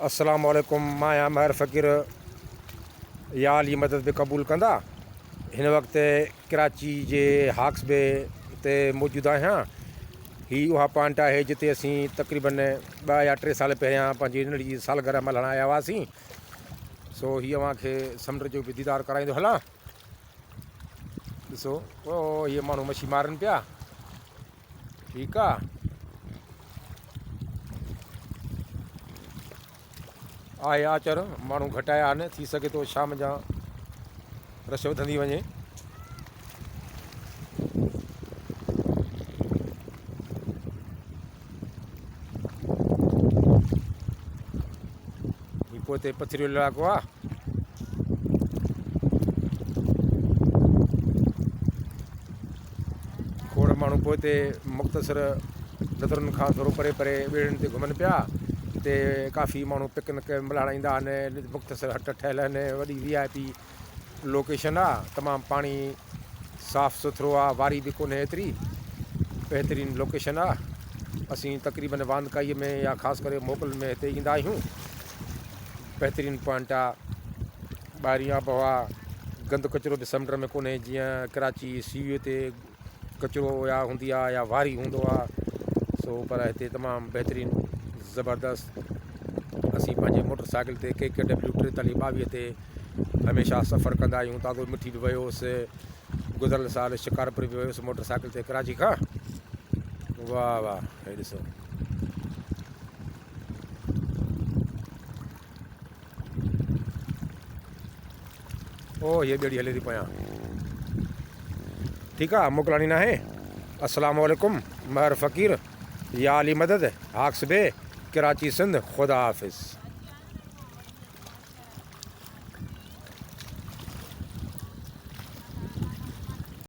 السلام عليڪم مان آهيان مهر فقير يا علي مدد به قبول ڪندا هن وقت ڪراچي جي هاڪس بي تي موجود آهيان هي اها پوائنٽ آهي جتي اسين تقريبن ٻه يا ٽي سال پهريان پنهنجي ننڍڙي جي سالگرهه ملهائڻ آيا هئاسين سو هي اوهان کي سمنڊ جو به ديدار ڪرائيندو هلان ڏسو او هي ماڻهو مڇي مارن پيا ٺيڪ آ آهي آچر ماڻهو گهٽ آيا آهن ٿي سگهي ٿو شام جا رش وڌندي وڃي هي پوئتي پٿريلو علائقو آ. کوڙ ماڻهو پوئتي مختصر نظرن کان ٿورو پري پري ٻيڙين تي گهمن پيا. هتي ڪافي ماڻهو پڪنڪ ملهائڻ ايندا آهن. مختصر هٽ ٺهيل آهن. وڏي وي آء پي لوڪيشن آ. تمام پاڻي صاف سٿرو آ واري به ڪونهي ايتري بهترين لوڪيشن آ اسين تقريبن واندڪائي ۾ يا خاص ڪري موڪلن ۾ هتي ايندا آهيون بهترين پوائنٽ آ ٻاهرين آبهوا گند ڪچرو به سمنڊ ۾ ڪونهي جيئن ڪراچي سي ويو تي ڪچرو يا هوندي آ يا واري هوندو آ سو پر هتي تمام بهترين زبردست اسين پنهنجي موٽر سائيڪل تي ڪي ڪي ڊبليو 43 22 تي هميشه سفر ڪندا آهيون تازو مٺي به ويو هوس گذريل سال شڪارپور به ويو هوس موٽر سائيڪل تي ڪراچي کان واهه واهه هي ڏسو او هي ٻيڙي هلي ٿي پويان ٺيڪ آ موڪلاڻي ناهي السلام عليڪم مهر فقير يا علي مدد هاڪس بي ڪراچي سنڌ خدا حافظ.